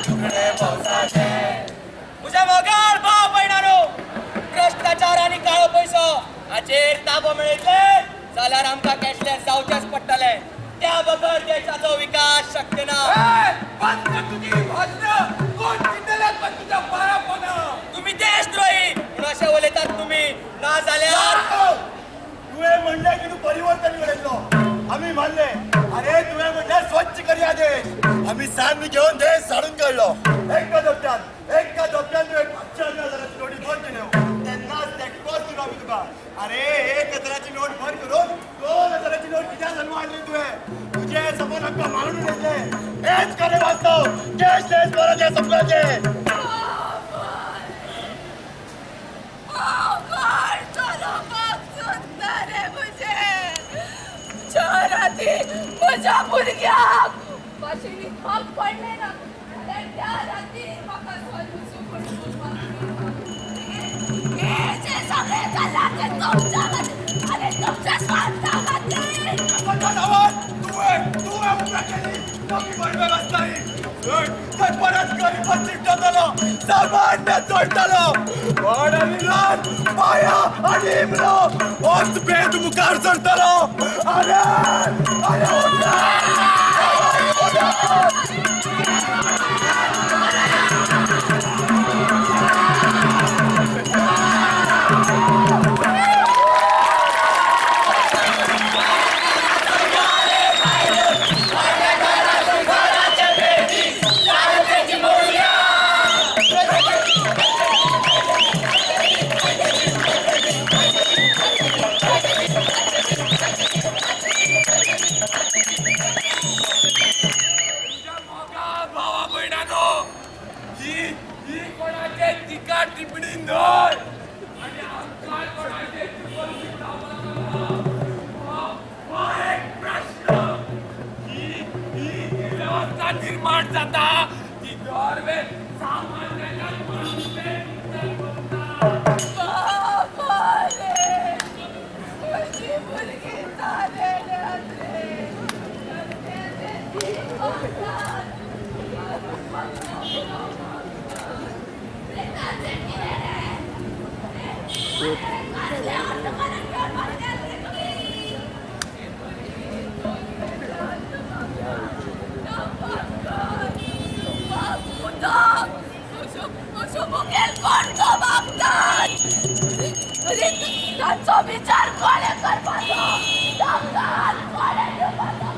दुखणे भौसाचे. म्हज्या मोगाळ भाव भयणानो, भ्रश्टाचार आनी काळो पयसो हाचेर ताबो मेळयतले जाल्यार आमकां कॅशलेस जावचेंच पडटलें. त्या बगर देशाचो विकास शक्य ना. बंद कर तुजी भाशणां. कोण चिंतल्यात पण तुज्या पाया पडना. तुम्ही देशद्रोही म्हणून अशें उलयतात तुमी, ना जाल्यार तुवें म्हणलें की तूं परिवर्तन घडयतलो, आमी मानले. अरे तुवें म्हणलें स्वच्छ करया देश, आमी सान्न घेवन देश झाडून काडलो. एका धपट्यान, एका धपट्यान तुवें 500 हजाराची नोटी बंद केल्यो. तेन्नाच तेंकोच दिलो आमी तुका. अरे 1000ची नोट बंद करून 2000ची नोट कित्याक जल्मा हाडली तुवें? तुजें सपन आमकां मारून उडयतलें. हेच खरें वास्तव. कॅशलेस परत हें सपनाचें. म्हज्या भुरग्याक मातशें विकपाक पडलें ना जाल्यार त्या राती म्हाका हे जे सगळें चल्लां तें तुमच्या खातीर आनी तुमच्या स्वार्था खातीर. तुवें तुवें उबा केली नवी वेवस्था. ही थंय परत गरिबांत चिड्डतलो, सामान्य चोडटलो. व्हड आनी ल्हान, पाया आनी इमलो होच भेद मुखार सरतलो. अरे अरे उठा. तुझ्या मोगा भावा भयणानो, ही ही कोणाचे टिका टिपणी न्हय आनी आमकां कोणाचे हो एक प्रश्न. ही ही जी वेवस्था निर्माण जाता ती दर वेळ सामान्याच्या बाबा रे, म्हजी भुरगीं जालेल्यांत रे. मुखेल कोण तो मागतात, तांचो विचार कोणें करपाचो? तांकां कोणें दिवपाचो?